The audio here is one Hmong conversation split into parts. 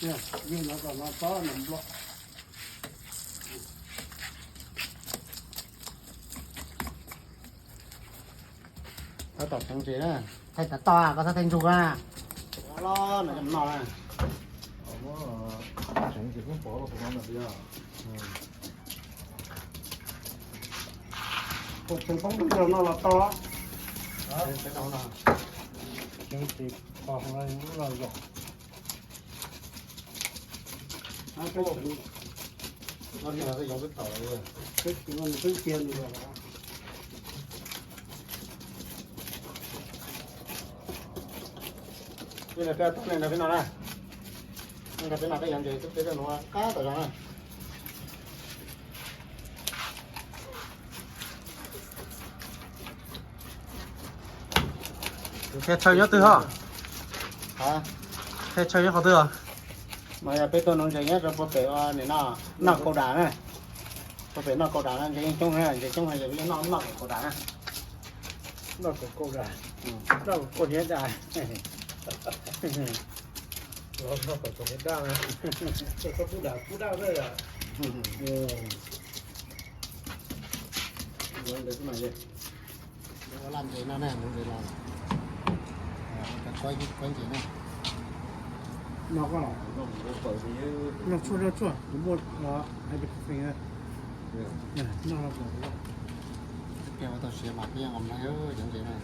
Ywg no kom no tob no nplo. Tab tom tseev tsev na. Thaij tav toj, koj txhob thaij ntsug na. Los no cov no na. Tseev tsev poob pov los no na. Tseev poob pov no los tau. Tseev tsev pov no los zom. Peb no na, peb no peb yog ntses, peb nuav qab tom zog na. Qhia chaw nyob twg hos? Qhia chaw nyob qhov twg os? Mas yog peb tuaj nuv ntses nyob rau puag pem ua nim no, noj kaus dam na. Puag pem noj kaus dam na, ntses yeej coob na, ntses coob heev, yog peb noj noj kaus dam na. Noj kaus dam, noj kaus dam. Los noj kaus dam na, kub dam kub dam na. Ua laj ntses no na, nuv ntses los, kov ntses na. No koj los, no tshuaj, no tshuaj kuv muaj los hais tias pheej, no los, peb ua tau siav mas peb yeej nqos mlaig cov ntses na.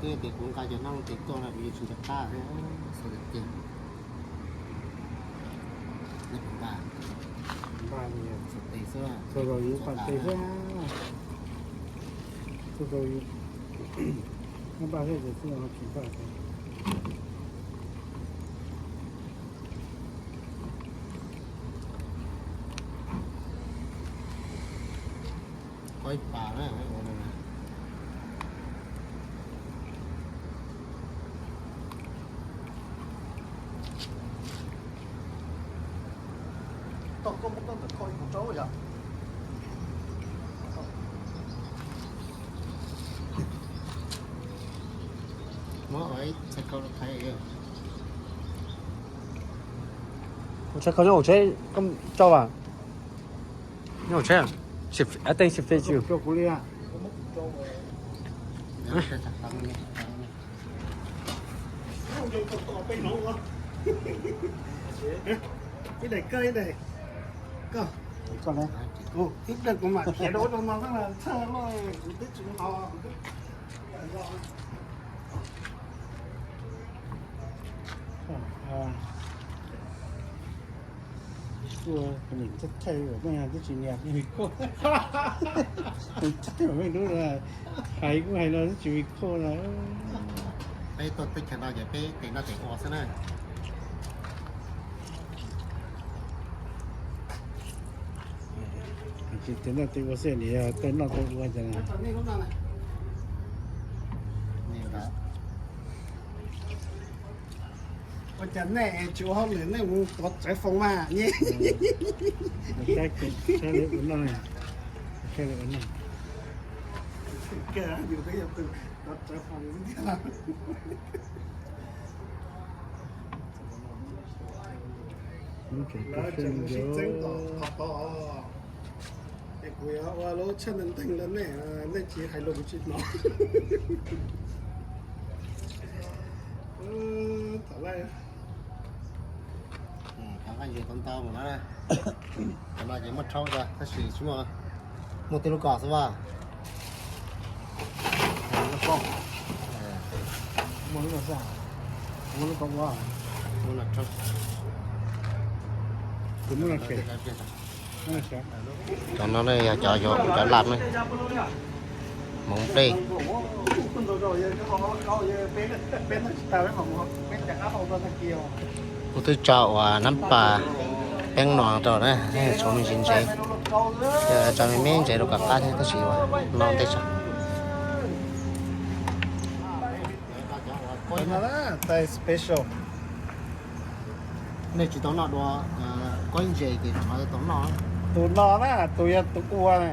Kuv twb tias kuv nqa cov naj tes tuaj no kuv yuav tsis nco qab xav tias npaj, npaj xav tes xwb, txog zaus yuav npaj tes xwb, txog zaus yuav npaj xwb, tsis npaj xwb. Koj ib pas na. Tau koj muab koj ntawm koj ib kuv rau yom. Muab ib txhais khau rau Khaiv. Ua txhais khau nyob hauv tsheb, koj tso vas. Nyob hauv tsheb. I think she fits you. Ib daim koj, ib daim koj. Ib daim kuv mam khiav rau ub rau no xwb, thawj loj kuv twb tsis nqos, kuv twb. Kuj nim thawj thawj, meej twb tsis nias kuj hais kuj, thaij meej dub, hais kuj hais los twb tsis record na. Peb tuaj teb chaws no ces peb tes noj tes ua xwb na. Tsis tes noj tes ua xwb, nim yog tes noj tes ua cas. Ua cas nej tsis ua hauj lwm nej mus tov tsawv foos mas nyeb. Tov tsawv foos tiag. Lawv tseem mus sib txeeb tom qhov tod, es kuv yuav ua lub tshaj nteeg nteeg rau nej, nej tsis hais lus kuv tsis hnov. Thaum lawm, cov nqaij ntses tau ntau mus na. Cov no ces muaj rhaub tab sis tsis muaj, muaj tej lub kom xwb as. Cov no yog cov, cov laj ne, hmoov nplej. Kuv twb tso uas nab pas peeb no rau na, tshuav me ntsis ntsev, tso me me ntsev rau kom qab thiab tab sis uas no ntej tso. Tais special. Nej tsis tau noj dua koj ntses ces tau noj. Tus no na, tus yog tus ua na.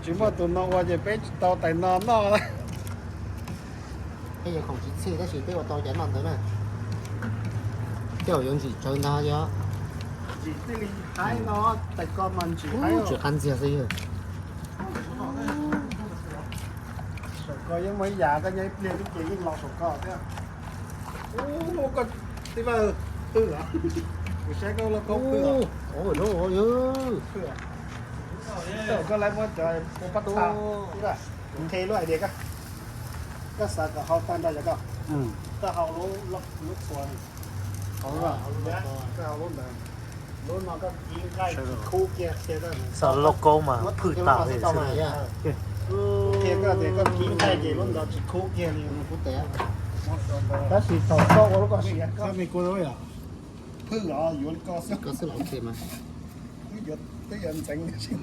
Tsis muaj tus no ua ces peb tsis tau tais no noj. Peb yuav khoom tsis txhij tab sis peb ua tau cov noj ntawd na. Tej zaum yuav ntsim tsawv ntag yog. Ntsim txij li haib no, tais ko mas ntsim haib. Tsis qab ntxiag xwb yog. Saum ko yeej muaj ib yam, koj nyob ib pliag twb ces yeej los saum ko thiab. Ub, koj tij Vaj, phwj los? Kuv saib koj lub kaub phwj los? Phwj. Koj lawv muab cov ua pab tau tij Vaj. Kuv qhia lub idea koj. Koj xav kom hau tag nrho yog koj, koj hau lub, lub txhua, koj hau lub ntawd. Lub no koj kib nqaij khub kiag, qhia koj. Xav lub kaub mas phwj tas li. Qhia koj tias koj kib nqaij ces lub ntawd tsis khub kiag li. Tab sis thaum koj ua lub ko siav koj phwj los yuav li ko xwb. Koj xwb los ua mas. Twb yuav, twb yuav ntxeev siav.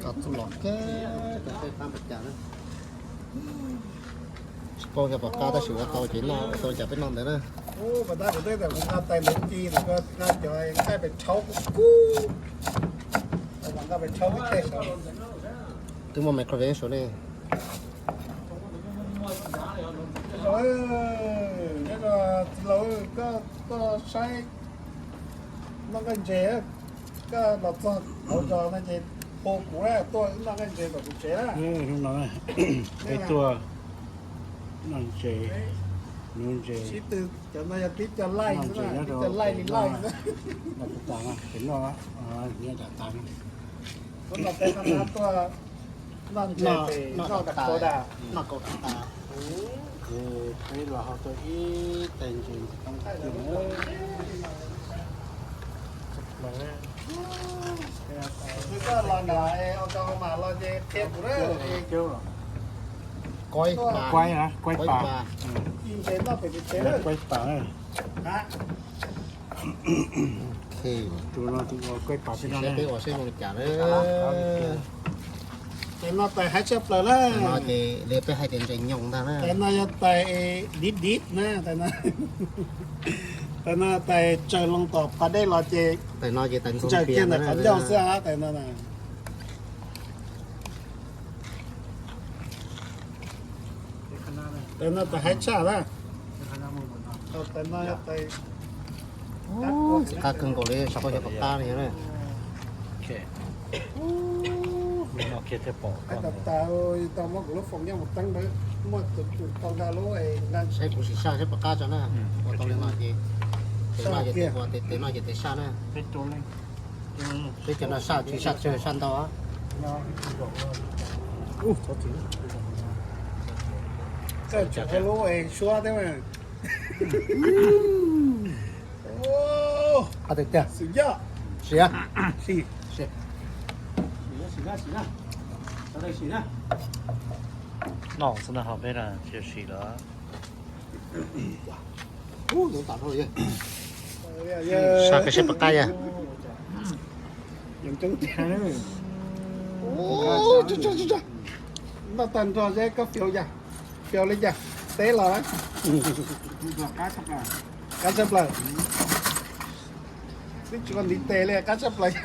Koj txuj los kiag, tej qab npaum cas na. Tsis paub xyov puas qab tab sis ua tau ces noj, ua tau cas peb noj ntawd na. Ub, pas tab kuv twb tias kuv nqa tais ntawd ci, kuv nqa cov nqaij pem rhaub kub kub, nqa pem rhaub ib teg saud. Twb muaj microwave saud ne. Nyob zoo txiv laus, koj tuaj saib noj nqaij ntses, koj los txog hauv zos no ces hu kuv tuaj wb noj nqaij ntses tom kuv tsev na. Peb tuaj noj ntses, nuv ntses. Sib tw, cov no yog tib co laij xwb, tib co laij li laij xwb. Noj tas, peb noj, noj tas tas. Hnub no peb tuaj noj ntses, noj kaus tas, noj kaus tas. Peb los hau tau ib tais ntses ntawm toob tiag. Koj los nram Oklahoma los ces qhia kuv na. Kuaib pas, Kuaib pas. Kuaib pas. Tus no tus ua Kuaib pas, peb ua seb zoo li cas na. Tais no tais haib tshaj plaws na. Tais no ces li peb hais tias ntses nyoos ntag na. Tais no yog tais div div na, tais no. Tais no tais tsaws loo tom pas dej los ces tais no ces tais ntxhoo tsaws kiag ntawm qhov ncauj xwb tais no na. Tais no tais haib tshaj na. Tais no tais, tsis qab kawg nkaus li, saib koj xyov puas qab li na. Tau muab kuv lub foos nyob mus teeb ntawd, muaj tus tau nqa lub, saib kuv sim saj saib puas qab tso na. Ua tau li no ces, tes no ces tes ua, tes no ces tes saj na. Peb cov no saj tsis saj tsawg saj ntau. Koj tseem hais lub suab thiab mas. Qab tiag tiag. Xim yoj. Sim. Sim. Noj xwb na, ho peb na tsis sim lawm. Sab koj seb puas qab yog. Noj tag nrho seb koj fiav cas, fiav li cas, teb los. Qab tshaj plaws. Twb tsis ntiv tes li, qab tshaj plaws.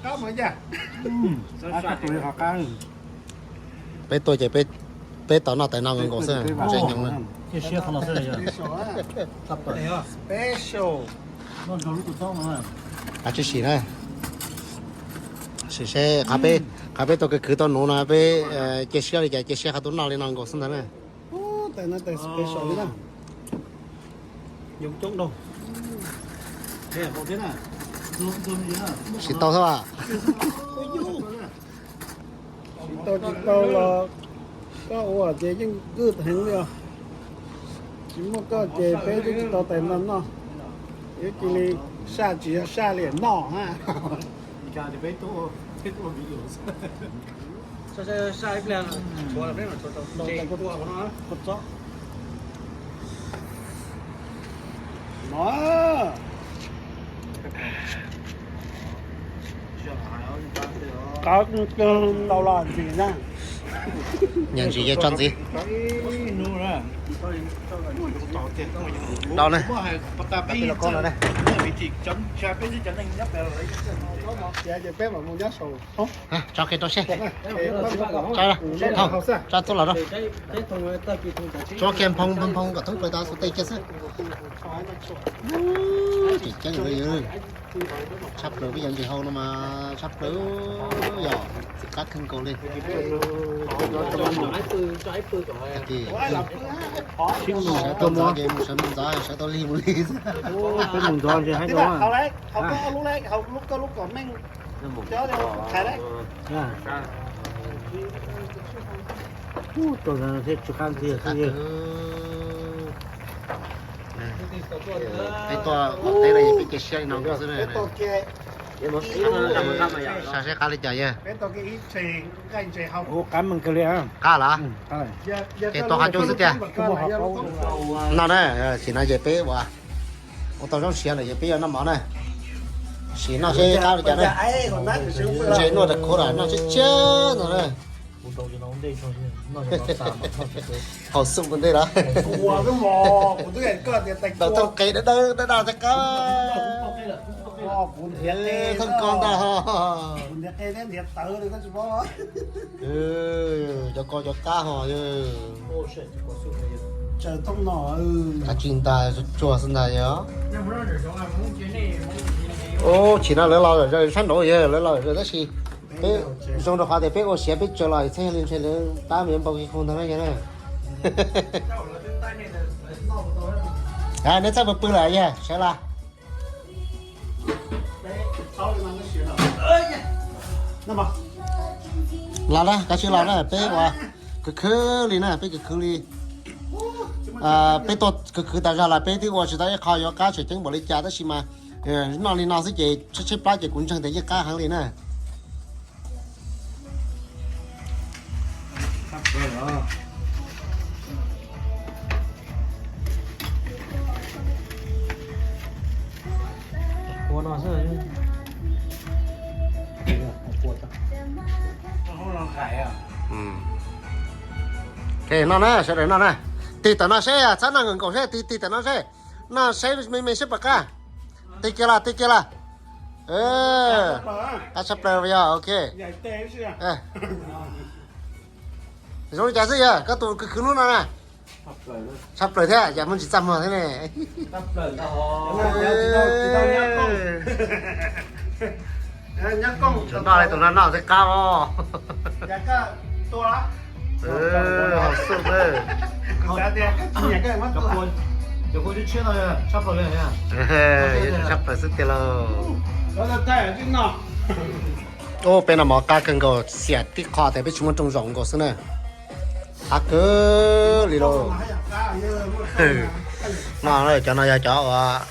Qab mas yam. Peb tuaj ces peb tau noj tais no nkaus xwb, tseem nyoos na. Qab tsis sim na. Sim seb qhov peb tau khwv khwv tau nuv no peb cia siab li cas, cia siab qhov twg noj li no nkaus xwb ntag na. Tais no tais special li na. Yoov coob dua. Tsis tau xwb as. Tsis tau tsis tau los koj ua ces yeej kwj heev li os. Tsis muaj koj ces peb twb tsis tau tais no noj. Ib cia li saj tsis yog saj li noj na. Qab tau los ntxim na. Nyiam ntsis ces tso ntxiv. Dau na. Tso kiag rau seb. Tso tuaj los rau. Tso kiag nphoo nphoo kom thoob plaws tau xub tej kiag xwb. Tsis ceeb li. Tshaj plaws peb cov ntses hau no mas tshaj plaws yog txiv qab kheej nkaus li. Sawv tau ntxov ces mus sawv mus ntxov, sawv tau lig mus lig. Peb mus ntxov ntses haib ntau. Peb tuaj ua teb no peb cia siab li no xwb na. Saib seb qab li cas yog. Qab los? Ces tuaj qab coob xwb tiag. No na, sim no ces peb ua, ua tau zaub siav lawm ces peb yuav noj mov na. Sim noj seb qab li cas na. Ntses nuaj tas khuv lawm noj tshiab tshiab no na. Haus xum ua ntej los. Tau thooj qe dawb dawb dawb dawb thiab qab. Thooj koj ntag. Cov ko cov qab ho. Kav tsij ntag, tsuag xwb ntag yog. Ub, chim no lawv los zom zaws sab nraud yog lawv los zom zaws tab sis peb zoo rau qhov tias peb ua siav peb tsaws los txhaj yog li ntshe lawv pab me npau ki khu ntag na yog na. Neb txhaj pw pw lawm yog sawv los. Los na, kav tsij los na, peb ua khwv khwv li na, peb khwv khwv li. Peb tuaj khwv khwv tas zog los peb twb ua tsis tau ib qho yuav qab tseem ceeb npaum li cas tab sis mas noj li no xwb ces tshaib tshaib plab ces kuv ntseeg tias yeej qab heev li na. Noj na, sawv daws noj na. Tig tawm no seb, txhob noj nkaus nkaus seb, tig tig tawm no seb. Noj seb me me seb puas qab. Tig kiag los, tig kiag los. Qab tshaj plaws yog, ok. Zoo li cas xwb yog koj tus khwv khwv hnub no na. Tshaj plaws thiab, yam muaj ntsis txaj muag thiab ne. Noj li tus no noj thiaj qab os. Haus xum. Yuav tsum tshaj plaws xwb tiag lauj. Ub, peb noj mov qab kawg nkaus, xiam tib qho tias peb tsis muaj rooj zaum nkaus xwb na. Qab kawg li lauj. No cov no yog cov uas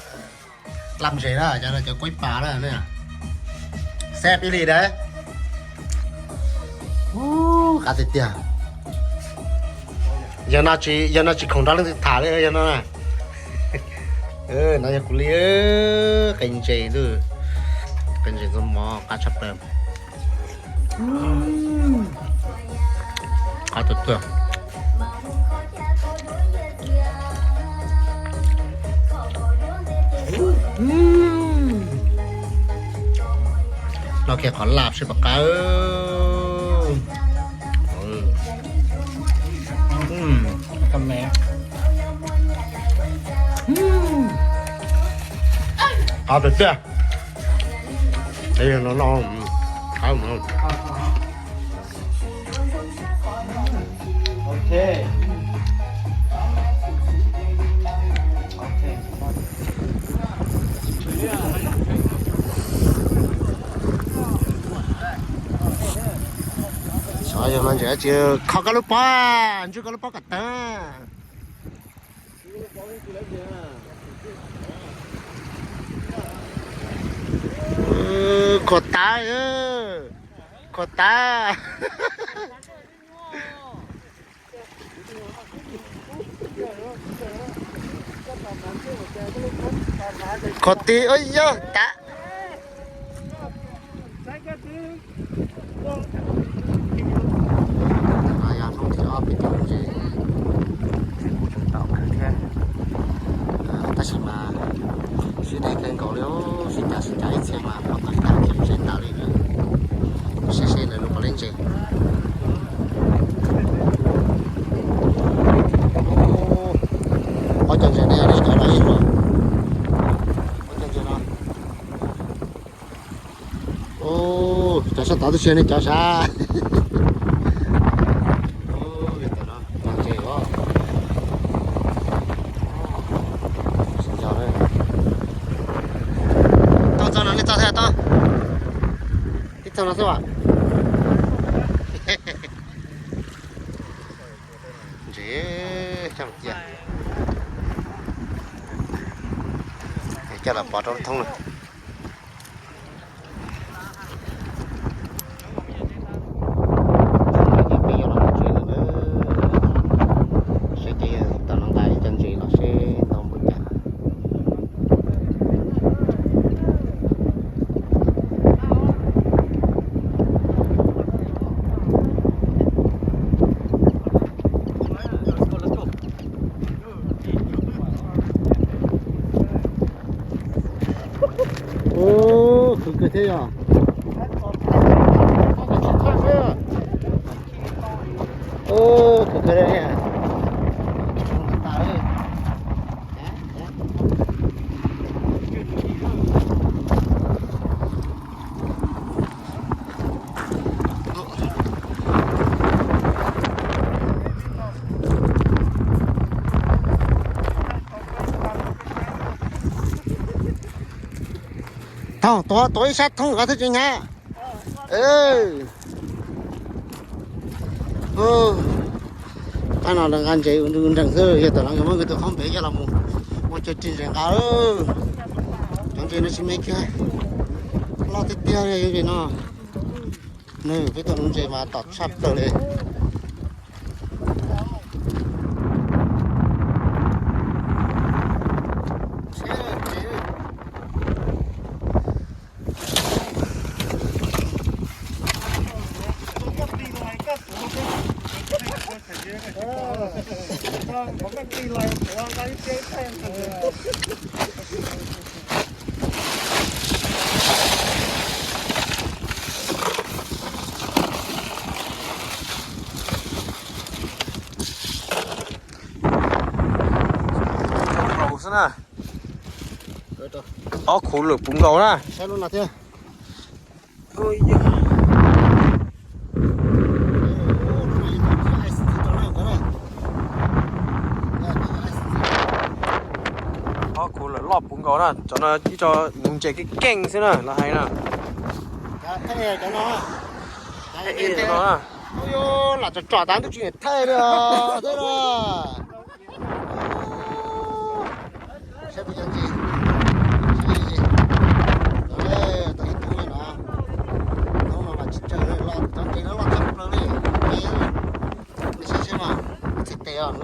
laj ntses na, cov no cov kuaib pas na. Xab ib li dab. Qab tiag tiag. Yog no tsis khoom nrog leej twg tham li yog no na. No yog kuv li qe ntses, qe ntses ntxuav mov qab tshaj plaws. Qab tiag tiag. Noj kiag qhov laj seb puas qab. Qab tiag tiag. Xyov yog no ntses tsis kho koj lub pob, ntswj koj lub pob kom tawg. Khuam tas, khuam tas. Khuam tas, ua yog tas. No yog hnub thib ob peb caug ntses, kuj tseem tau kawg thiab, tab sis mas sib deb kawg nkaus li, sib cav sib cav ib txhia mas pom tag tag ces sib tas li lawm. Seb seb lawv lub puas leb ntses. Ob cov ntses no yog cov no ib luag. Ob cov ntses no. Cov sab tod twb tsis yog nej cov sab. Tau txog no nej txog thiab tau. Tib txog no xwb as. Ntses coj cia, coj los pov rau lub thoob na. Ces peb yuav los mus tsev lawm na. Seb ces tom no nqa ib co ntses los seb ntau npaum cas. Ub, khwv kawg thiab yog. Ub, khwv kawg thiab. Thaum tuav tuav ib sab thoob ko thiaj tsis hnyav. Pab no lawv nqa ntses ua nrees xwb, yog tom no nkawd muab nkawd tus qhaub npej coj los mus ua cov ris ntses nqa. Cov ntses no tsis me kiag, loj tiag tiag li no. Nws peb tus ntses mas tom tshaj plaws li. Ob khuv lwm puv nkaus na. Nkaus na, cov no ib co nuv ntses keej keej xwb na los hais na. Cov no na, lam tsom tsom tas twb tsis thaij li os thiab na. Saib peb cov ntses, tau ib tug no, hnub no mas tsis tsawg li, cov ntses no loj tshaj plaws li. Nej saib seb mas, txhais tes os.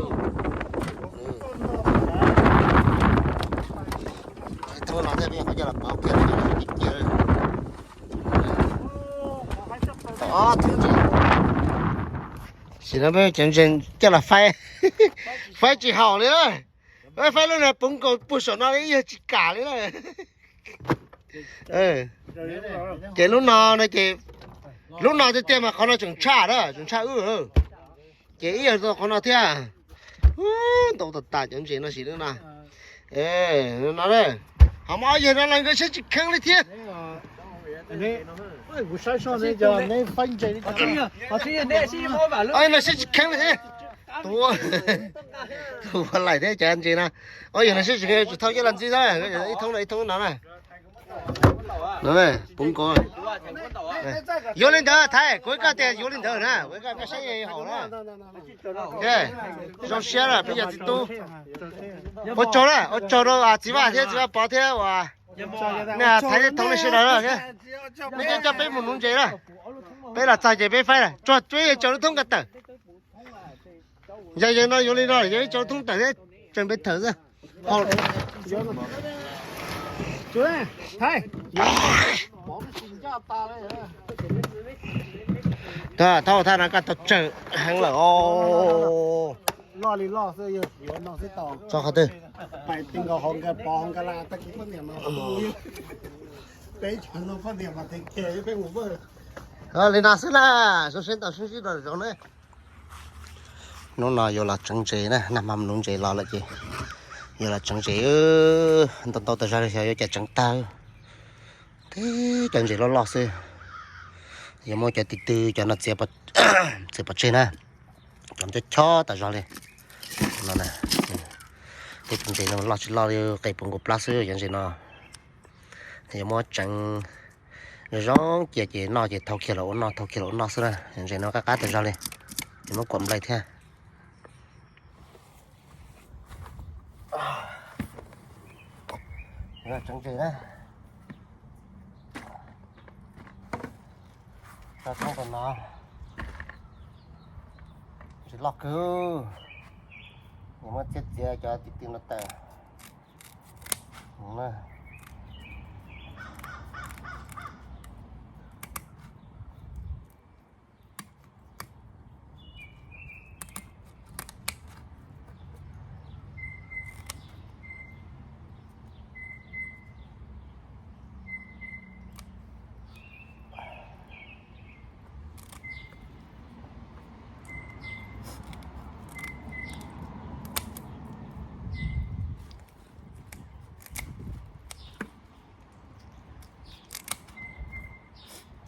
Ib tug no thiab peb qhov coj los pauv kiag, ib cia. Sim no peb cov ntses coj los faib, faib tsis haum li na. Faib lub no puv nkaus puag saum no li, yog tsis kam li na. Ces lub no, lub no tiag tiag mas qhov no tseem tshaj na, tseem tshaj wb. Ces ib yam li qhov no thiab. Ntau tas tas cov ntses no sim lub no. No, ho mas yog no los nkawd siab tsis kheev li thiab. No siab tsis kheev li thiab. Tus ua laim thiab cov ntses no. Yog no siab tsis kheev, tsis thauj coj los ntxiv xwb, ib thoob no ib thoob no na. Puv nkaus. Yuav li ntawd Thaib, kuv ib koj tias yuav li ntawd na, kuv ib koj saib haum na. Zoo siab lawm peb cov txiv tub. Ua tsaug na, ua tsaug rau txiv Vaj thiab txiv Vaj Pov thiab uas nej Thaib thiab Thoob nej sawv daws na. Nej coj coj peb mus nuv ntses na. Peb los txog ces peb faib lawm, tsuag tsuav yog tsaus lub thoob ko taw. Yog yog no yuav li no, yog ib tsaus lub thoob ko taw thiab tseem peb thawm xwb. Thab thab no koj tau tsawg heev lawm os. Tso qhov twg? Li no xwb na, zoo siab ntau sib sib rau zoo na. Hnub no yuav los tseev ntses na, nag hmo nuv ntses los lawm ces yuav los tseev ntses. Ntau ntau tas zog li xyov yuav cas tseev tag. Teb cov ntses loj loj xwb. Yuav muab cov tig twg cov no txiav pov tseg na. Cov chob chob tas zog li no. Teb cov ntses no loj tsis loj li qe puv nkaus plab xwb cov ntses no. Yuav muab tseev zoo zoo cia ces noj ces thau kiag los ua noj, thau kiag los ua noj xwb na. Ntses no qab qab tas zog li, yuav muab kuam nplai thiab. Tseev ntses na. Tau thoob rau no. Ntses loj kawg. Yuav muab txiav txiav cov tig tig no tawm.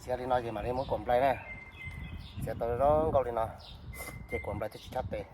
Txiav li no ces mam li muab kuam nplai na. Txiav tau zoo nkauj li no ces kuam nplai thiaj tsis chob tes.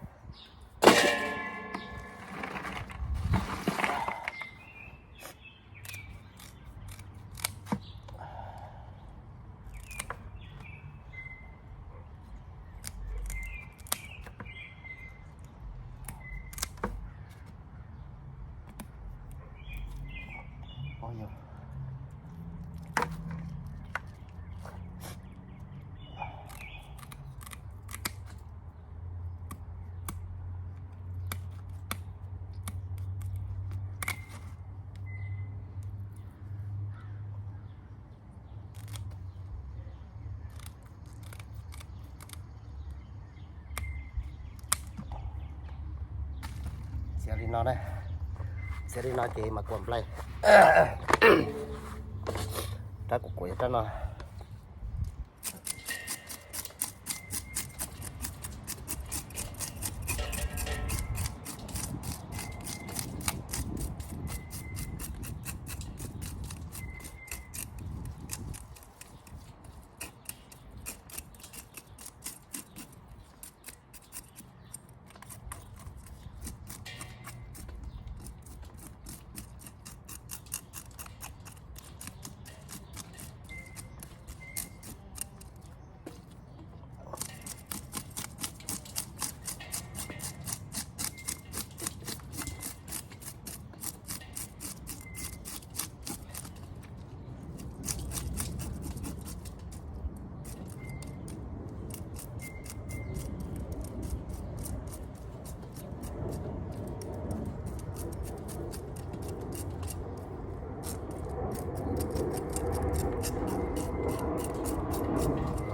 Txiav li no na, txiav li no ces mas kuam nplai. Rab kuv kuam yog rab no.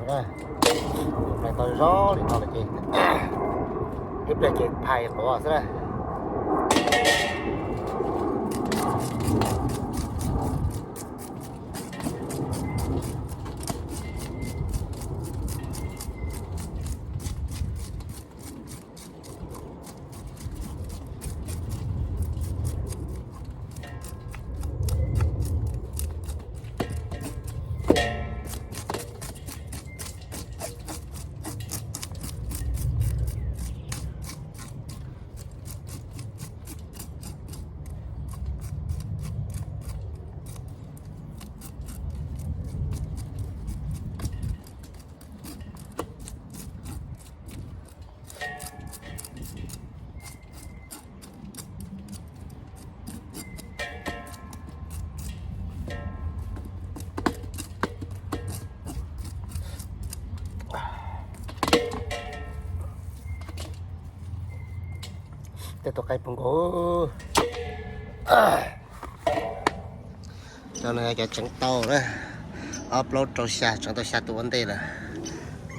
Tus plais tau zoo li no lawm ces ib pliag ces phais quav xwb na. Tej tus qaib poob nkaus. Cov no cov tseev tau na, ob plaub rau xya, tseev tau xya tus ua ntej lawm.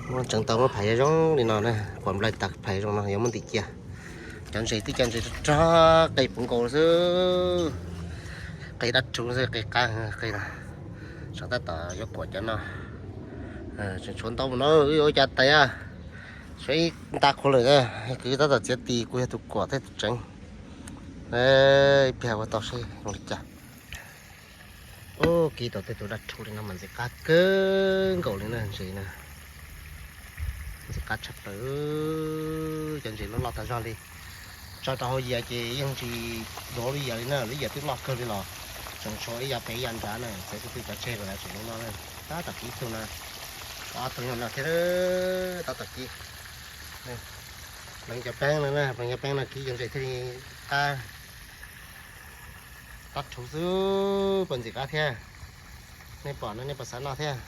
Muab tseev tau muab phais zoo zoo li no na, quav nplaig tas phais zoo no yuav muab ntim cia. Cov ntses twb cov ntses rog rog, qe puv nkaus xwb. Qe dab rhuv xwb, qe qab qe no. Tseem tab tom yuav quam cov no. Tseem tshuav ntau mus no, wb yuav ua cas tais a. Tshuav ib nta qhuav lawm, kwv tab tom txiav tis, kuv yog tus quam thiab tus tseev. Ib pliag ua tau seb zoo li cas. Ub, kib tau tej tus dab rhuv li no mas ntxim qab kawg nkaus li na, ntses na. Ntxim qab tshaj plaws, cov ntses loj loj tag zog li. Tso rau hauv yias ces yeej tsis duav lub yias li na, lub yias twb loj kawg li los tseem tshuav ib yav pem ib yav nrad na, txawm twb cov tseg lawm tseem zoo no na. Tab tom kib ib tug na, ob tug no thiab, tab tom kib. Pleev cov peeb no na, pleev cov peeb no kib cov ntses thiaj li qab. Dab rhuv xwb, puas ntxim qab thiab? Nej pom no nej puas xav noj thiab?